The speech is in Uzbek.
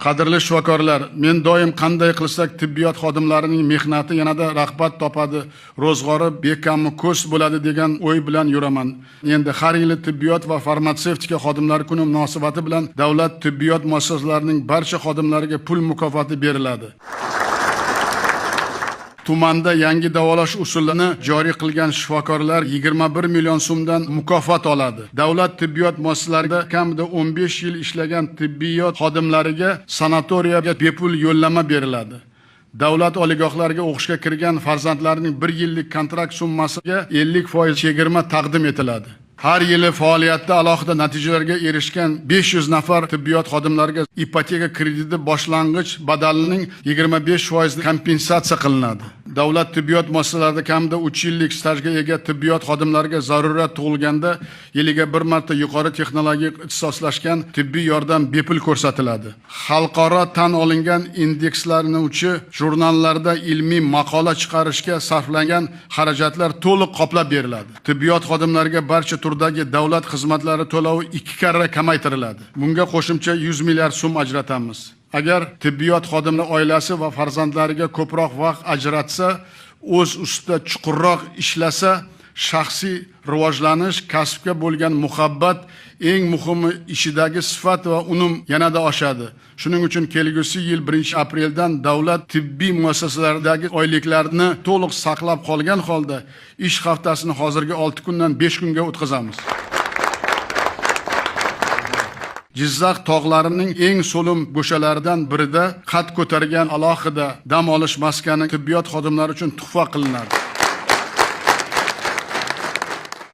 Qadrli shifokorlar, men doim qanday qilsak tibbiyot xodimlarining mehnati yanada rag'bat topadi, ro'zg'ori bekamu ko'st bo'ladi degan o'y bilan yuraman. Endi har yili tibbiyot va farmatsevtika xodimlari kuni munosabati bilan davlat tibbiyot muassasalarining barcha xodimlariga pul mukofoti beriladi. Tumanda yangi davolash usulini joriy qilgan shifokorlar 21 million so'mdan mukofot oladi. Davlat tibbiyot muassasalarida kamida 15 yil ishlagan tibbiyot xodimlariga sanatoriyaga bepul yo'llanma beriladi. Davlat oliygohlariga o'qishga kirgan farzandlarining 1 yillik kontrakt summasiga 50% chegirma taqdim etiladi. Har yili faoliyatda alohida natijalarga erishgan 500 nafar tibbiyot xodimlariga ipoteka krediti boshlang'ich badalining 25% kompensatsiya qilinadi. Davlat tibbiyot muassasalarida kamida 3 yillik stajga ega tibbiyot xodimlariga zarurat tug'ilganda yiliga bir marta yuqori texnologik ixtisoslashgan tibbiy yordam bepul ko'rsatiladi. Xalqaro tan olingan indekslanuvchi jurnallarda ilmiy maqola chiqarishga sarflangan xarajatlar to'liq qoplab beriladi. Tibbiyot xodimlariga barcha turdagi davlat xizmatlari to'lovi 2 karra kamaytiriladi. Bunga qo'shimcha 100 milliard so'm ajratamiz. Agar tibbiyot xodimlari oilasi va farzandlariga ko'proq vaqt ajratsa, o'z ustida chuqurroq ishlasa, shaxsiy rivojlanish, kasbga bo'lgan muhabbat, eng muhimi ishidagi sifat va unum yanada oshadi. Shuning uchun kelgusi yil 1-apreldan davlat tibbiy muassasalaridagi oyliklarni to'liq saqlab qolgan holda ish haftasini hozirgi 6 kundan 5 kunga o'tkazamiz. Jizzax tog'larining eng so'lim go'shalaridan birida qad ko'targan alohida dam olish maskani tibbiyot xodimlari uchun tuhfa qilinadi.